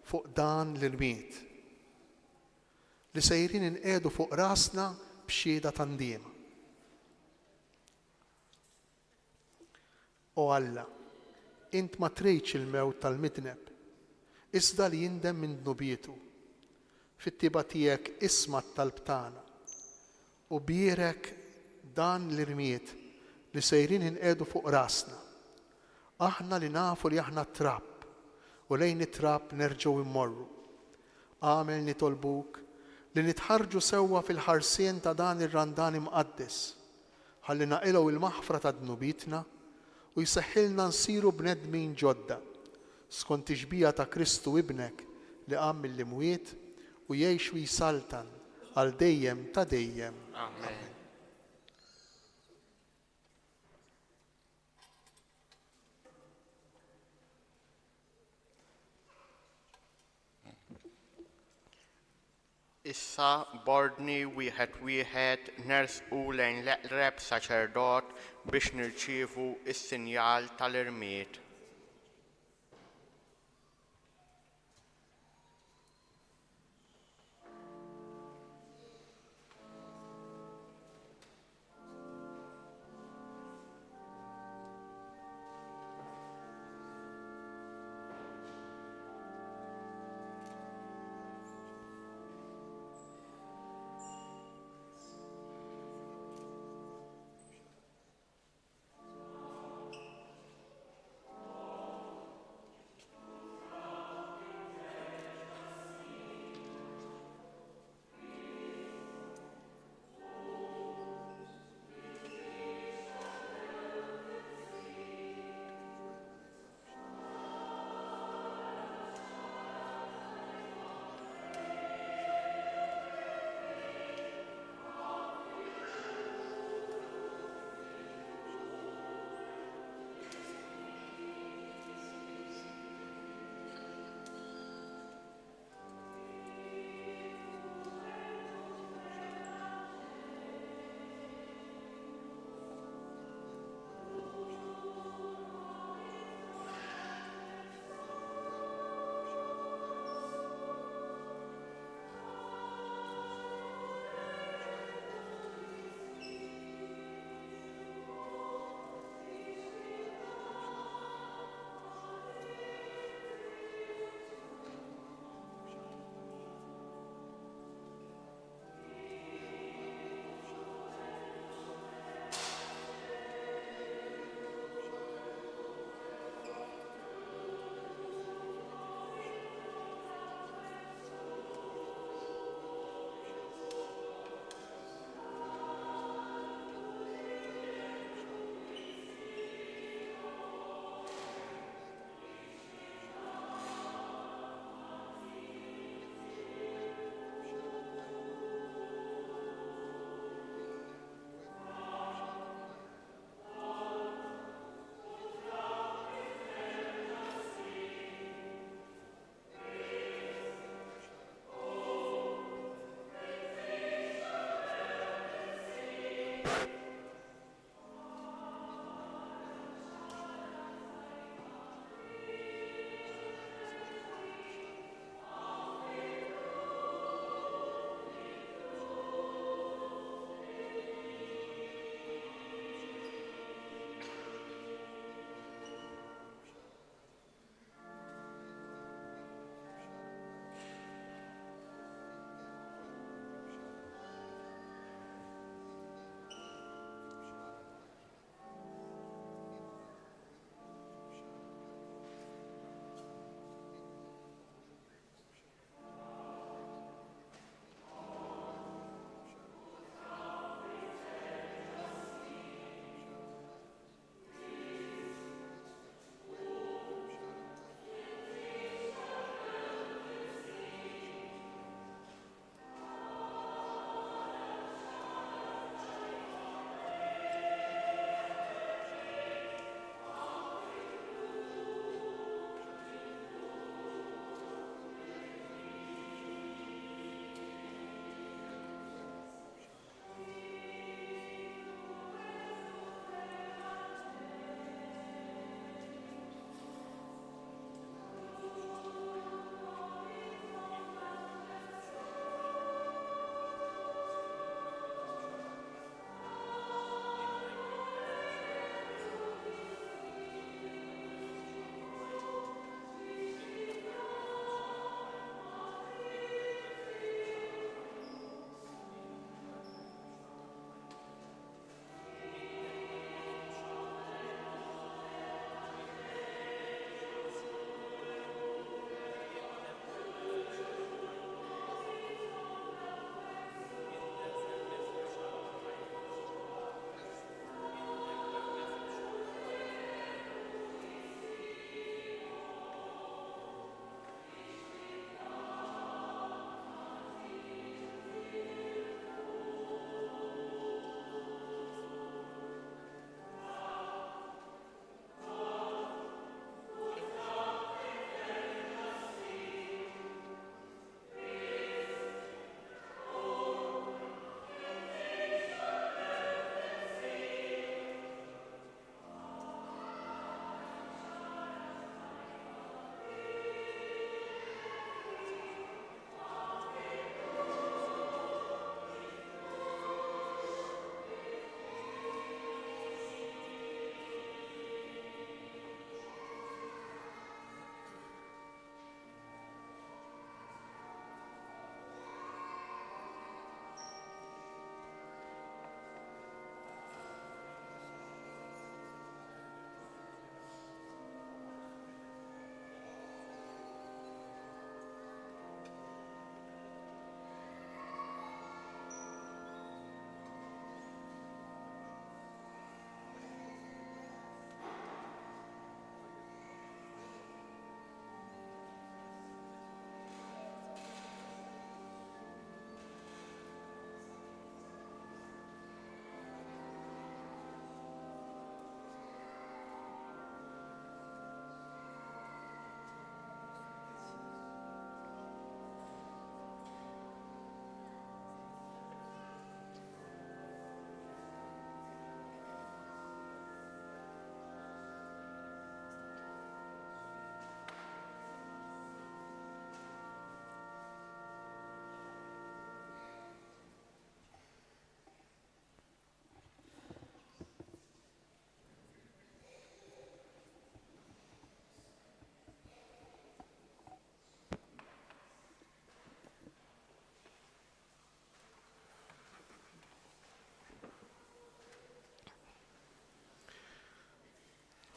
fuq dan l-irmied li sejrin inqiegħdu fuq rasna b'xhieda ta' ndiema. O Alla, int ma tridx il-mewt tal-midneb, iżda li jindem minn dnubietu. Fit-tjieba tiegħek isma' t-talb tagħna, u bierek dan l-irmied li sejrin inqiegħdu fuq rasna, aħna li nafu li aħna trab u lejn it-trab nerġgħu mmorru. Agħmel nitolbuk li nitħarrġu sewwa fil-ħarsien ta' dan ir-Randan imqaddes, Ħalli naqilgħu l-maħfra ta' dnubietna u jseħħilna nsiru bnedmin ġodda, skont ix-xbieha ta' Kristu Ibnek li qam mill-imwiet u jgħix u jsaltan għal dejjem ta' dejjem. Amen. Issa b'ordni wieħed wieħed nersqu lejn l-eqreb saċerdot biex nirċievu s-sinjal tal-irmied.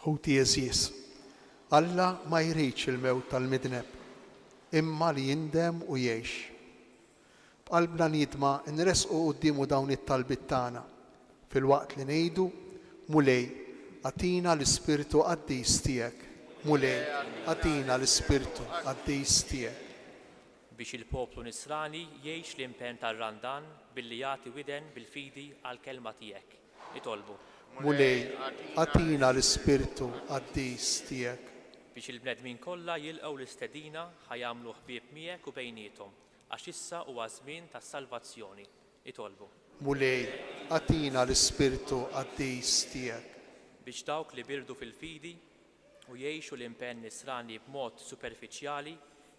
Ħuti għeżież, Alla ma jridx il-mewt tal-midneb, imma li jindem u jgħix. B'qalbna niedma nressqu quddiemu dawn it-talbiet tagħna, filwaqt li ngħidu, Mulej, agħtina l-Ispirtu Qaddis tiegħek. Mulej, agħtina l-Ispirtu Qaddis tiegħek. Biex il-poplu Nisrani jgħix l-impenn tar-Randan billi jagħti widen bil-fidi għall-Kelma tiegħek. Nitolbu. Mulej, agħtina l-Ispirtu Qaddis tiegħek. Biex il-bnedmin kollha jilqgħu l-istedina ħa jagħmlu ħbieb miegħek u bejniethom, għax issa huwa ż-żmien tas-salvazzjoni. Nitolbu. Mulej, agħtina l-Ispirtu Qaddis tiegħek. Biex dawk li birdu fil-fidi u jgħixu l-impenn Nisrani b'mod superfiċjali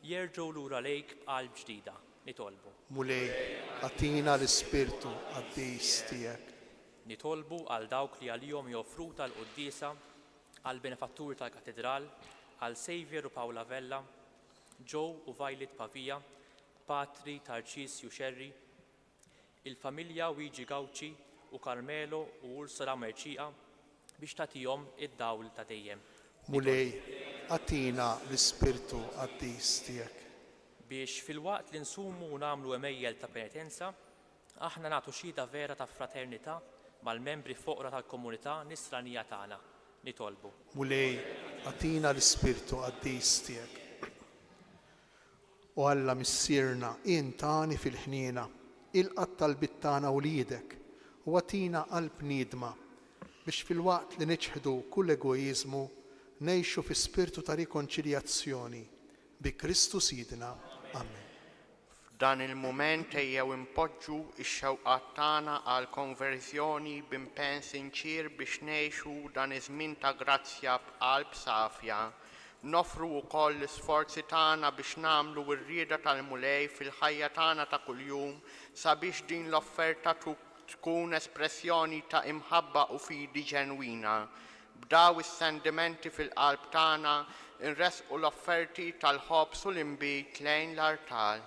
jerġgħu lura lejk b'qalb ġdida. Nitolbu. Mulej, agħtina l-Ispirtu Qaddis tiegħek. Nitolbu għal dawk li għalihom hi offruta l-quddiesa, għall-benefatturi tal-Katidral, għal Saviour u Paola Vella, Joe u Violet Pavia, Patri Tarċisju Scerri, il-familja Wigi Gauci u Carmelo u Ursula Mercieca biex tagħtihom id-dawl ta' dejjem. Mulej, agħtina l-Ispirtu Qaddis tiegħek. Biex filwaqt li nsumu u nagħmlu għemejjel ta' penitenza, aħna nagħtu xhieda vera ta' fraternità mal-membri foqra tal-komunità Nisranija tagħna. Nitolbu. Mulej, agħtina l-Ispirtu Qaddis tiegħek. O Alla Missierna, int għani fil-ħniena, ilqa' t-talbiet tagħna wliedek u agħtina qalb niedma biex filwaqt li niċħdu kull egoiżmu, ngħixu fi spirtu ta' rikonċiljazzjoni bi Kristu Sidna. Amen. F'dan il-mument ejjew inpoġġu x-xewqat tagħna għall-konverżjoni b'impenn sinċier biex ngħixu dan iż-żmien ta' grazzja b'qalb safja. Noffru wkoll l-isforzi tagħna biex nagħmlu r-rieda tal-Mulej fil-ħajja tagħna ta' kuljum sabiex din l-offerta tkun espressjoni ta' imħabba u fidi ġenwina. B'daw is-sendimenti fil-qalb tagħna nressqu l-offerti tal-ħobż u l-inbid lejn l-artal.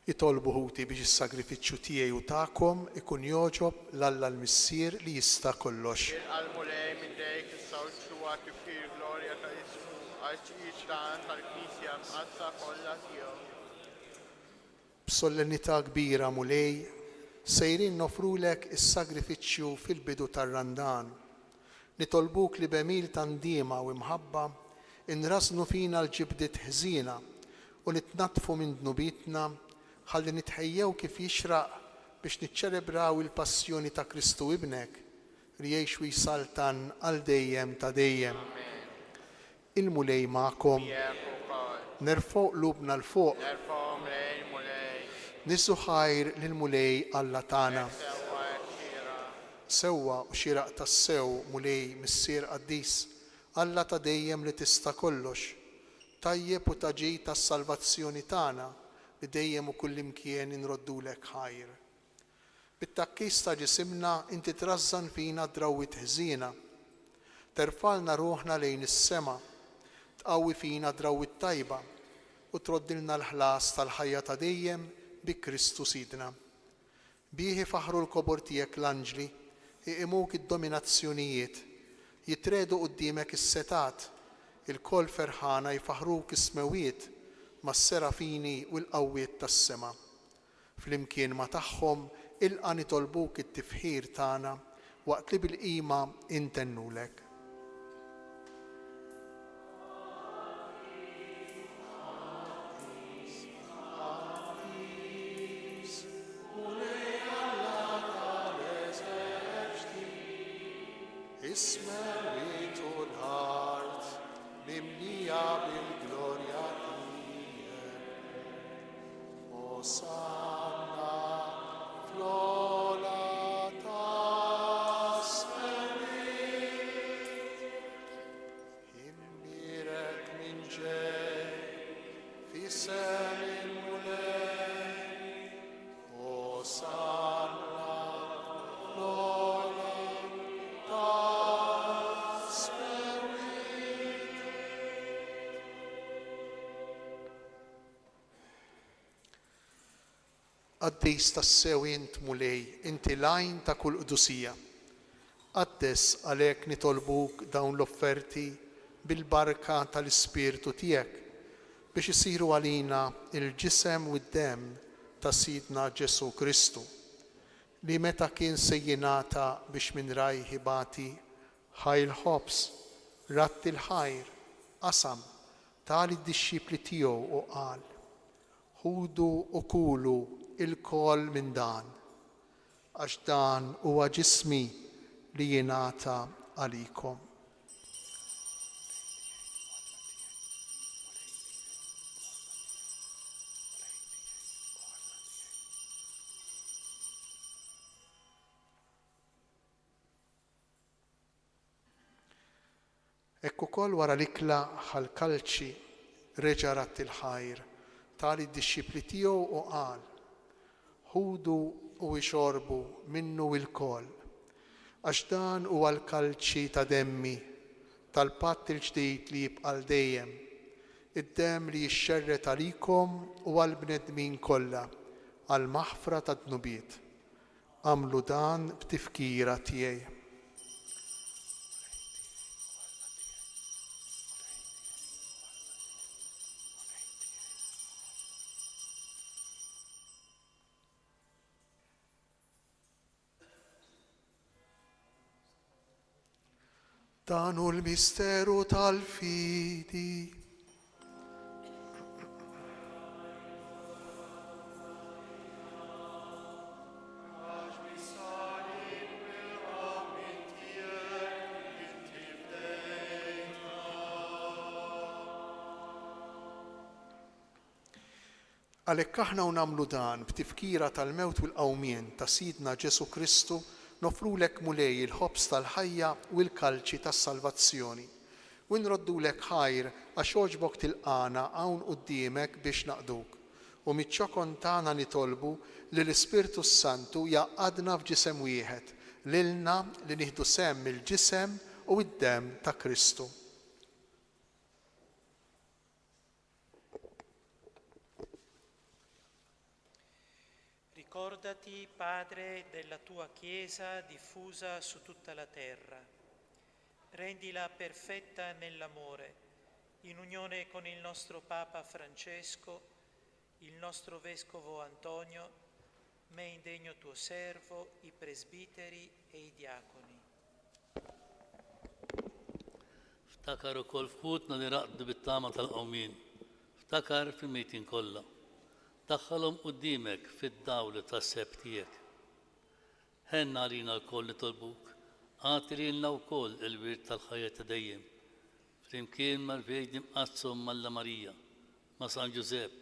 Itolbu ħuti biex is-sagrifiċċju tiegħi u tagħkom ikun jogħġob 'l Alla l-Missier li jista' kollox. Jilqa' l-Mulej minn dejk issa u ġuwa tifħir glorja ta' ismu għall-ġid tagħna tal-Knisja Mqaddsa kollha tiegħu. B'sollennità kbira, Mulej, sejrin noffrulek is-sagrifiċċju fil-bidu tar-Randan. Nitolbuk li b'għemil ta' ndiema u imħabba nrażżnu fina l-ġibdiet ħżiena u nitnaddfu minn dnubietna ħalli nitħejjew kif jixraq biex niċċelebraw il-Passjoni ta' Kristu Ibnek, li jgħix u jsaltan għal dejjem ta' dejjem. Il-Mulej magħkom. Miegħek ukoll. Nerfgħu qlubna 'l fuq. Nerfgħuhom lejn il-Mulej. Niżżu ħajr lill-Mulej Alla tagħna. Hekk sewwa, hekk xieraq. Sewwa u xieraq tassew, Mulej, Missier qaddis, Alla ta' dejjem li tista' kollox, tajjeb u ta' ġid għas-salvazzjoni tagħna li dejjem u kullimkien inroddulek ħajr. Bit-tgħakkis ta' ġisimna inti trażżan fina d-drawwiet ħżiena. Terfgħalna ruħna lejn is-sema. Tqawwi fina drawwiet tajba u troddilna l-ħlas tal-ħajja ta' dejjem bi Kristu Sidna. Bih ifaħħru l-kobor tiegħek l-anġli, iqimuk id-dominazzjonijiet, jitregħdu quddiemek is-setgħat, ilkoll ferħana jfaħħruk is-smewwiet mas-serafini u l-qawwiet tas-sema. Flimkien ma' tagħhom ilqa' nitolbuk it-tifħir tagħna waqt li bil-qima intennulek. Is-smewwiet u l-art mimlija bil-glorja tiegħek. Osanna fl-ogħla tas-smewwiet. Imbierek min ġej f'isem il-Mulej. Osanna fl-ogħla tas-smewwiet. Qaddis tassew int, Mulej, inti l-għajn ta' kull qdusija. Qaddes għalhekk nitolbuk dawn l-offerti bil-barka tal-Ispirtu tiegħek, biex isiru għalina l-ġisem u d-demm ta' Sidna Ġesù Kristu, li meta kien se jingħata biex minn rajh ibati, ħa l-ħobż, radd il-ħajr, qasam, ta lid-dixxipli tiegħu u qal, Ħudu u kulu lkoll minn dan, għax dan huwa ġismi li jingħata għalikom. Hekk ukoll wara l-ikla ħa l-kalċi, reġa' radd il-ħajr, ta lid-dixxipli tiegħu u qal, Ħudu u ixorbu minnu ilkoll, għax dan huwa l-kalċi ta' demmi, tal-patt il-ġdid li jibqa' għal dejjem, id-demm li jixxerred għalikom u għall-bnedmin kollha għall-maħfra tad-dnubiet. Agħmlu dan b'tifkira tiegħi. Dan hu l-misteru tal-fidi. Għalhekk aħna u nagħmlu dan b'tifkira tal-mewt u l-qawmien ta' Sidna Ġesù Kristu, noffrulek Mulej il-ħobż tal-ħajja u l-kalċi tas-salvazzjoni. U nroddulek ħajr għax għoġbok tilqagħna hawn quddiemek biex naqduk. U miċ-ċokon tagħna nitolbu li l-Ispirtu s-Santu jgħaqqadna f'ġisem wieħed, lilna li nieħdu sehem mill-ġisem u d-demm ta' Kristu. Ricordati, Padre, della tua Chiesa diffusa su tutta la terra. Rendila perfetta nell'amore, in unione con il nostro Papa Francesco, il nostro Vescovo Antonio, me indegno tuo servo, i presbiteri e i diaconi. Ftakar ukoll f'ħutna li raqdu bit-tama tal-qawmien. Ftakar fil-mejtin kollha. Daħħalhom quddiemek fid-dawl tas-sebħ tiegħek. Ħenn għalina lkoll nitolbuk, agħti lilna wkoll il-wirt tal-ħajja ta' dejjem, flimkien mal-Verġni Mqaddsa Omm Alla Marija, ma' San Ġużepp,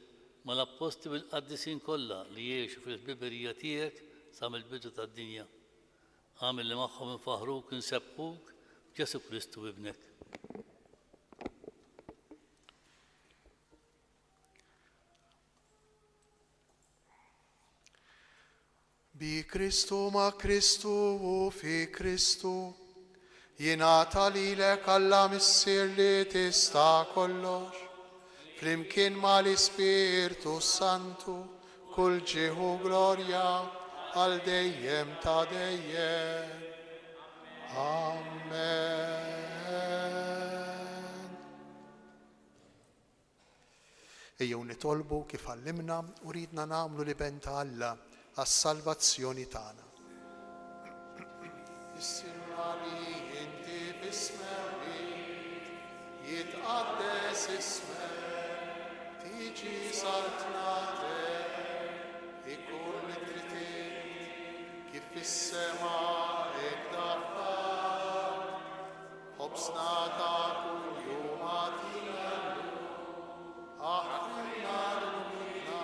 mal-Appostli u l-qaddisin kollha li għexu fil-ħbiberija tiegħek sa mill-bidu tad-dinja. Agħmel li magħhom infaħħruk u nsebbħuk b'Ġesù Kristu Ibnek. Bi Kristu, ma' Kristu u fi Kristu, jingħata lilek Alla Missier li tista' kollox, flimkien mal-Ispirtu s-Santu, kull ġieħ u glorja għal dejjem ta' dejjem. Amen. Ejjew nitolbu kif għallimna u riedna nagħmlu l-Iben ta' Alla għas-salvazzjoni tagħna. Missierna li inti fis-smewwiet, jitqaddes ismek, tiġi saltnatek, ikun li trid int, kif fis-sema hekk fl-art. Ħobżna ta' kuljum agħtina llum. Aħfrilna dnubietna,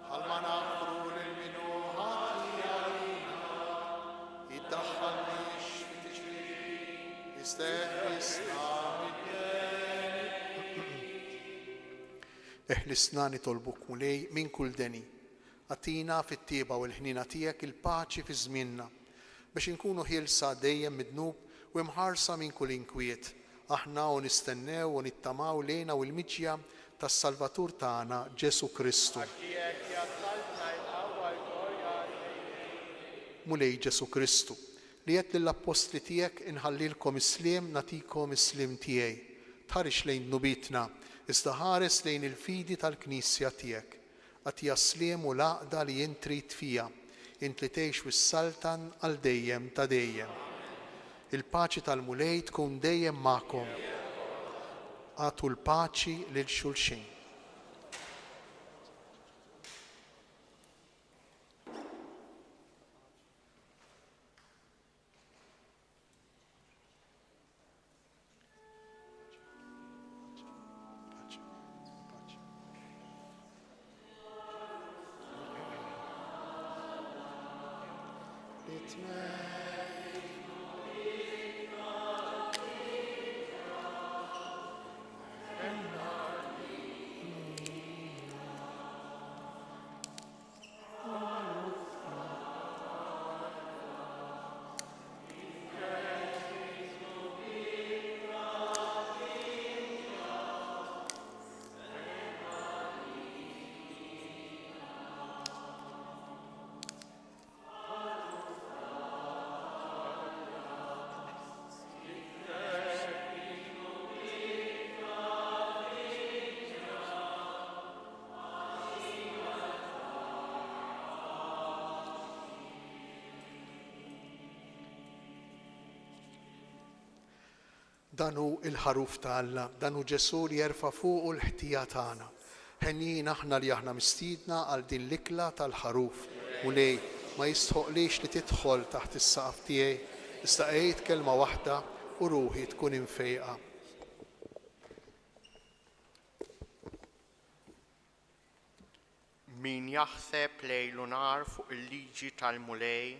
bħalma naħfru lil min hu ħati għalina. Iddaħħalniex fi tiġrib, iżda eħlisna mid-deni. Eħlisna nitolbuk Mulej minn kull deni. Agħtina fit-tjieba u l-ħniena tiegħek il-paċi fi żmienna, biex inkunu ħielsa dejjem mid-dnub u imħarsa minn kull inkwiet, aħna u nistennew u nittamaw l-hena u l-miġja tas-Salvatur tagħna, Ġesù Kristu. Għax tiegħek hija s-saltna, il-qawwa, l-glorja għal dejjem. Mulej Ġesù Kristu, li għedt lill-appostli tiegħek, Inħallilkom is-sliem, nagħtikom is-sliem tiegħi. Tħarisx lejn dnubietna, iżda ħares lejn il-fidi tal-Knisja tiegħek. Agħtiha s-sliem u l-għaqda li int trid fiha, int li tgħix u ssaltan għal dejjem ta' dejjem. Il-paċi tal-Mulej tkun dejjem magħkom. Agħtu l-paċi lil xulxin. Dan hu l-Ħaruf ta' Alla, dan hu Ġesù li jerfa' fuqu l-ħtija tagħna. Henjin aħna li aħna mistiedna għal din l-ikla tal-Ħaruf. Mulej, ma jistħoqqlix li tidħol taħt is-saqaf tiegħi, iżda għid kelma waħda u ruħi tkun imfejqa. Min jaħseb lejl u nhar fuq il-liġi tal-Mulej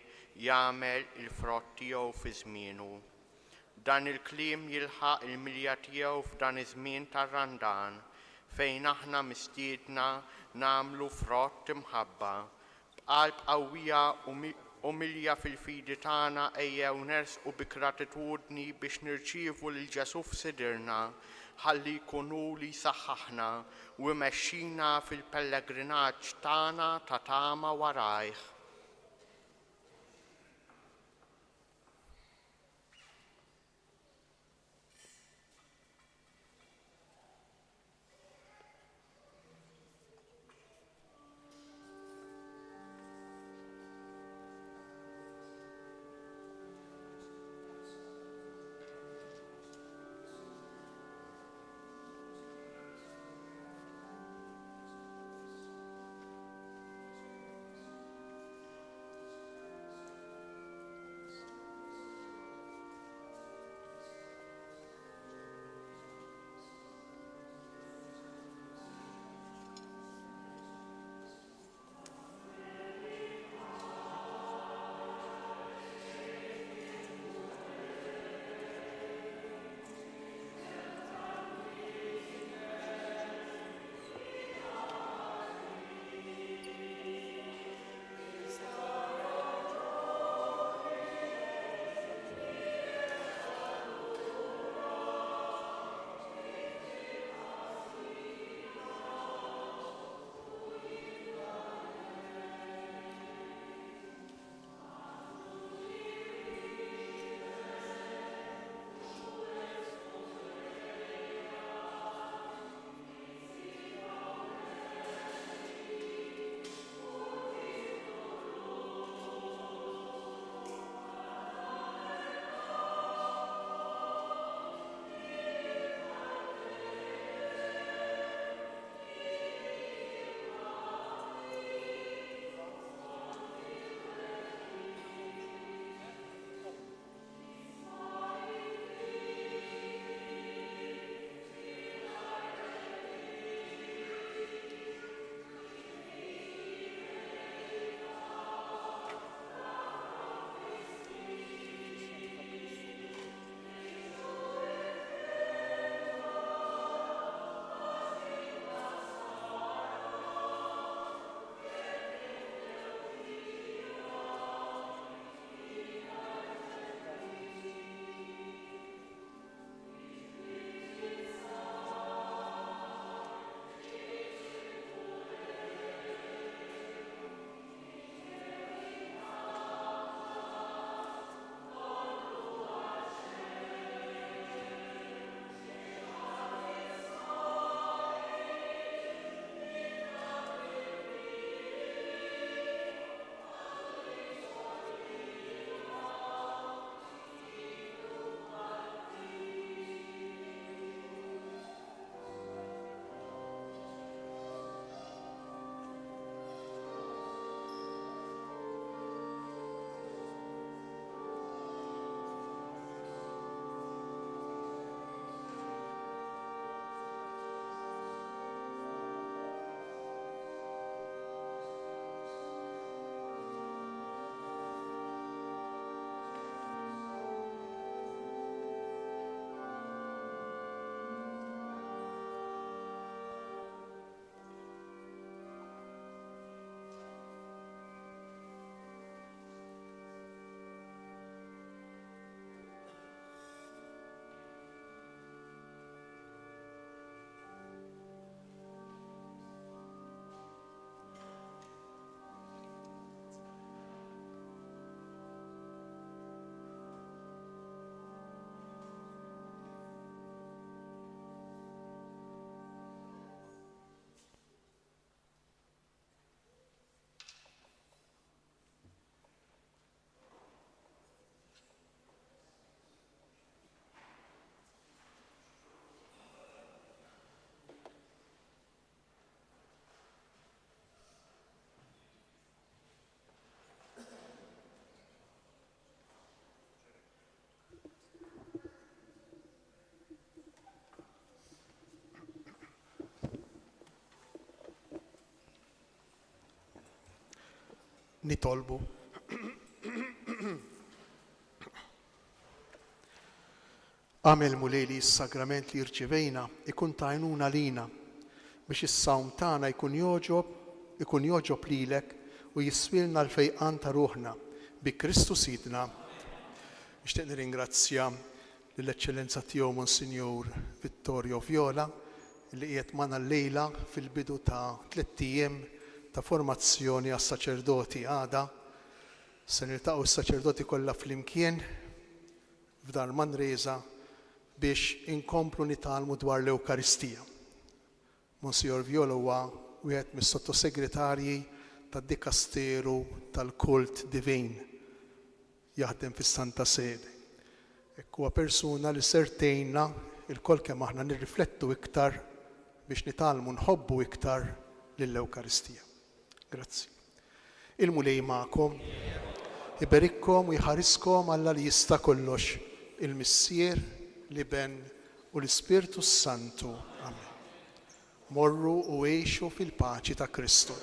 jagħmel il-frott tiegħu fi żmienu. Dan il-kliem jilħaq il-milja tiegħu f'dan iż-żmien tar-Randan, fejn aħna mistiedna nagħmlu frott imħabba. B'qalb qawwija u milja fil-fidi tagħna ejjew nersqu bi gratitudni biex nirċievu lil Ġesù f'sidirna. Ħalli jkun hu li jsaħħaħna u jmexxina fil-pellegrinaġġ tagħna ta' tama warajh. Nitolbu. Agħmel, Mulej, li s-sagrament li rċivejna ikun ta' għajnuna lina biex is-sawm tagħna jkun jogħġob ikun jogħġob lilek u jiswielna l-fejqan ta' ruħna, bi Kristu Sidna. Nixtieq nirringrazzja. Lill-Eċċellenza Tiegħu Monsinjur Vittorio Viola li qiegħed magħna llejla fil-bidu ta' tlett ijiem ta' formazzjoni għas-saċerdoti. Għada se niltaqgħu s-saċerdoti kollha flimkien f'Dar Manresa biex inkomplu nitgħallmu dwar l-Ewkaristija. Monsignor Viola huwa wieħed mis-sottosegretarji tad-Dikasteru tal-Kult Divin. Jaħdem fis-Santa Sede. Hekk huwa persuna li ser tgħinna lkoll kemm aħna nirriflettu iktar biex nitgħallmu nħobbu iktar lill-Ewkaristija. Grazzi. Il-Mulej magħkom. Iberikkom u jħariskom Alla li jista' kollox, il-Missier, l-Iben u l-Ispirtu s-Santu. Amen. Morru u għixu fil-paċi ta' Kristu.